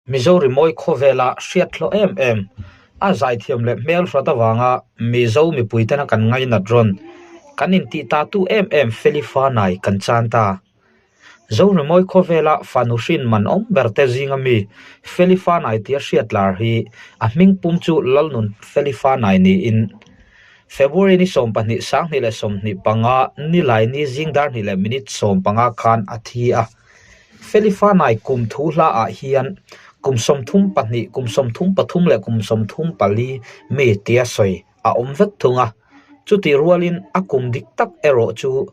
Mizo rimawi khawvela hriat hlawh em em, a zaithiam leh hmelhrat avanga Mizo mipuitena kan ngainat rawn, kan intih tatu em em Feli Fanai kan chan ta. Zo rimawi khawvela fanu hrin man awm ber te zinga mi Feli Fanai tia hriat lar hi a hming pum chu Lalnun Feli Fanai niin February ni 12 2025 Nilaini zing dar hnih leh minute 15 khan a thi a. Feli Fanai kum thu hla ah hian kum 32, kum 33 leh kum 34 mi tia sawi a awm vek thung a. Chutih rualin a kum dik tak erawh chu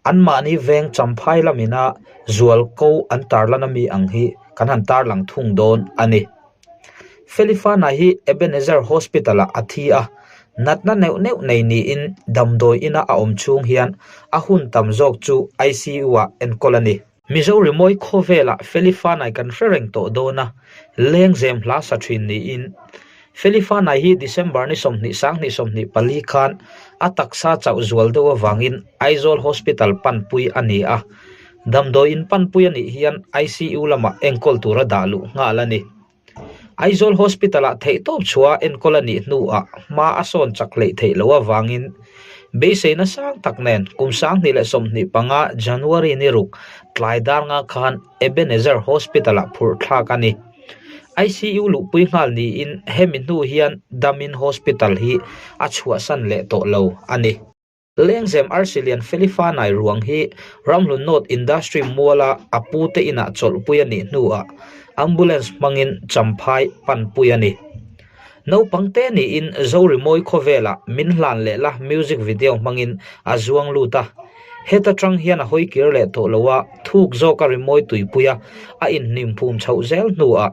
anmahni veng Champhai lamina zual ko an tarlan ami ang hi kan han tarlang thung dawn a ni. Feli Fanai hi Ebenezer Hospital ah a thi a, natna neuh neuh nei niin damdawi ina a awm chhung hian a hun tam zawk chu ICU ah enkawl a ni. Mizo rimawi khawvelah Feli Fanai kan hre reng tawh dawn a, lengzem hla sa thin niin Feli Fanai hi December ni 20 sanghnih 24 khan a taksa chauh zual deuh avangin Aizawl Hospital panpui a ni a, Damdawi in panpui a nih hian ICU lamah enkawl tura dah luh nghal a ni. Aizawl Hospital-ah theihtawp chhuah enkawl a nih hnuah hma a sawn chak hleih theih loh avangin beiseina sang tak nen kum 2025 January ni ruk tlai dar nga khan Ebenezer Hospital-ah phurh thlak a ni. ICU luhpui nghal niin hemi hnu hian Damin Hospital hi a chhuahsan leh tawh lo a ni. Lengzem Arsilian Feli Fanai ruang hi Ramhlun North Industry muala a pute inah chawlhpui a nih hnuah ambulance hmangin Champhai panpui a ni. Naupang te niin Zorimawi khawvelah min hlan leh la music video hmangin a zuang lut a, heta tang hian a hawi kir leh tawh lo a, thuk zawka rimawi tuipuia a inhnimphum chhoh zel hnuah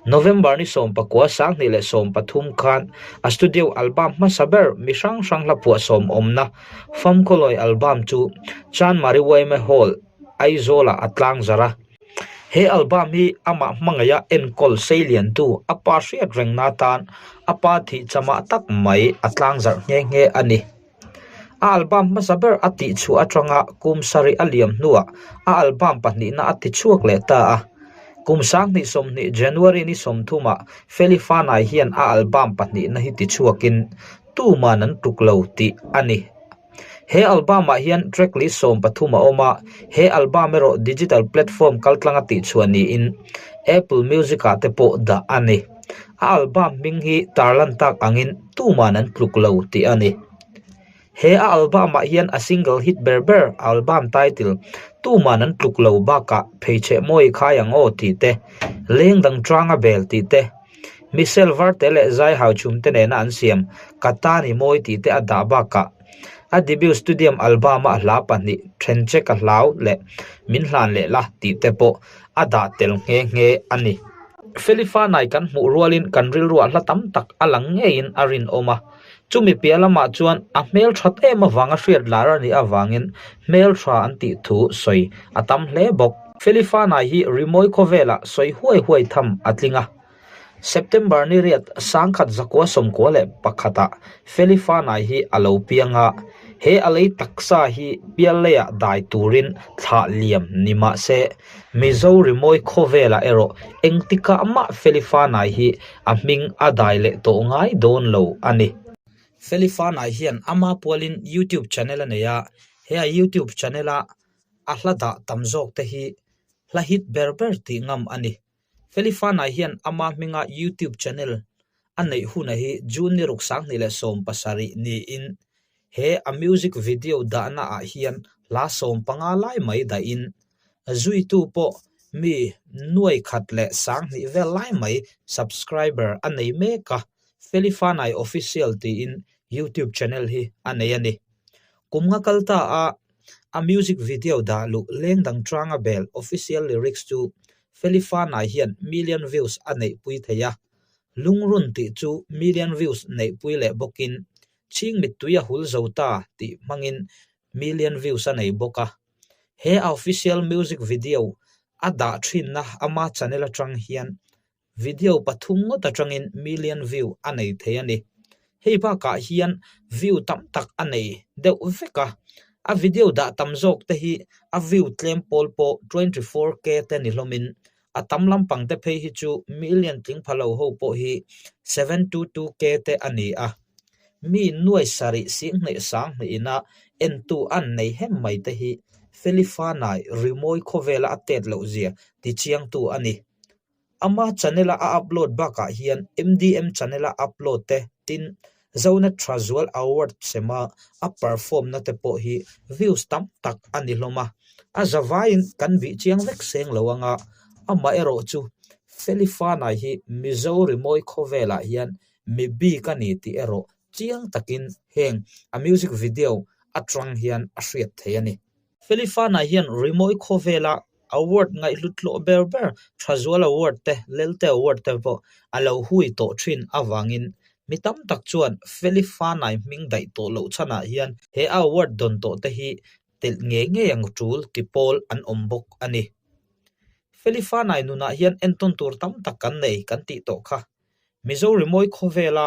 November ni 19 2013 khan a studio album hmasa ber mi hrang hrang hla phuah sawm awmna Famkhawlawi album chu Chanmari yma Hall, Aizawl-ah a tlang zarh a. He album hi amah hmangaih a enkawl seiliantu a pa hriat rengna atan a pa thih chamah tak mai a tlang zarh nghe nghe a ni. A album hmasa ber a tih chhuah atanga kum sarih a liam hnuah a album pahnihna a ti chhuak leh ta a. Kum 2020 January ni 30 ah Feli Fanai hian a album pahnihna hi ti chhuakin tuman an tuk lo tih a ni. He album ah hian track list 13 a awm a, he album erawh digital platform kaltlanga tih chhuah niin Apple Music ah te pawh dah a ni. A album hming hi tarlan tak angin tuman an tluk lo tih a ni. He a album ah hian a single hit ber ber album title tuman an tluk lo bakah pheichheh mawi khai ang aw tih te, leng dang tanga bel tih te, Michelle Varte leh Zai Hauchhum te nena an siam Ka Ta Ni Mawi tih te a dah bakah a debut studio album a hla pahnih Then Che Ka Hlau leh Min Hlan Leh La tih te pawh a dah tel nghe nghe a ni. Feli Fanai kan hmuh rualin kan rilruah hla tam tak a lang ngeiin a rinawm a, chumi piah lamah chuan a hmelthat em avanga hriat lar a nih avangin hmeltha an tih thu sawi a tam hle bawk. Feli Fanai hi rimawi khawvelah sawi huai huai tham a tling a. September ni riat sangkhat zakua sawmkua leh pakhatah Feli Fanai hi a lo piang a, he a lei taksa hi pialleiah dai turin thlah liam ni mah se, Mizo rimawi khawvelah erawh engtikah mah Feli Fanai hi a hming a dai leh tawh ngai dawn lo a ni. Feli Fanai hian ama pualin YouTube channel a nei a, he a YouTube channel-a a hla dah tam zawk te hi hla hit ber ber tih ngam a ni. Feli Fanai hian ama hminga YouTube channel a neih huna hi June ni ruk 2017 niin he a music video dahna ah hian hla 15 lai mai dahin zuitu pawh mi nuai khat leh 2000 vel lai mai subscriber a nei mek a, Feli Fanai Official tiin YouTube channel hi a nei a ni. Kum nga kal ta a a music video dah luh leng dang tanga bel official lyrics chu Feli Fanai hian million views a neihpui thei a, Lungrun tih chu million views neihpui leh bawkin chhing mittui a hul zo ta tih hmangin million views a nei bawk a. He a official music video a dah thinna ama channel atang hian Video pathum ngawt atangin million view a nei thei a ni. Hei bakah hian view tam tak a nei deuh vek a, a video dah tam zawk te hi a view tlem pawl pawh 24K te ni hlawmin. A tam lampang te phei hi chu million tling pha lo ho pawh hi 722K te a ni a. Mi nuai sarih singhnih sanghnih ina entu an nei hem mai te hi Feli Fanai rimawi khawvela a tet loh zia tichiangtu a ni. Ama channel-a a upload bakah hian MDM channel-a upload te tin Zonet Thazual Award sema a perform-na te pawh hi views tam tak a ni hlawm a. A zavaiin kan bih chiang vek seng lo anga amaherawh chu Feli Fanai hi Mizo rimawi khawvelah hian mi bik a ni tih erawh chiang takin heng a music video atang hian a hriat theih a ni. Feli Fanai hian rimawi khawvela award ngaihhlut hlawh ber ber Thazual Award te, Lelte Award te pawh a lo hui tawh thin avangin mi tam tak chuan Feli Fanai hming daih tawh loh chhanah hian he a award dawn tawh te hi telh ngei ngei ang tul ti pawl an awm bawk a ni. Feli Fanai nunah hian entawn tur tam tak kan nei kan tih tawh kha. Mizo rimawi khawvela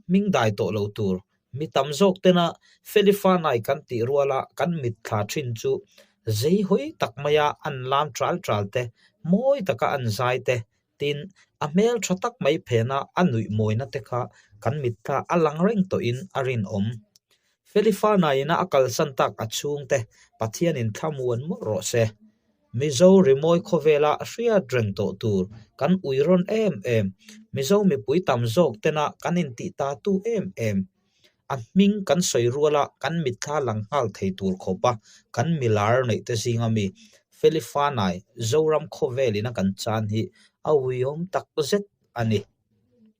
hming dai tawh lo tur mi tam zawk tena Feli Fanai kan tih ruala kan mitthla thin chu zei hawi tak maia an lam tral tral te, mawi taka an zai te, tin a hmel tha tak mai phena a nuih mawina te kha kan mitthla a lang reng tawhin a rinawm. Feli Fanaiina a kalsan tak a chhungte Pathianin thlamuan mawlh rawh se. Mizo rimawi khawvela hriat reng tawh tur kan ui rawn em em. Mizo mipui tam zawk tena kan intih ta tu em em. A hming kan sawi ruala kan mitthla lang nghal thei tur khawpa kan milar neih te zinga mi Feli Fanai Zoram khawvelina kan chan hi a uiawm tak zet a ni.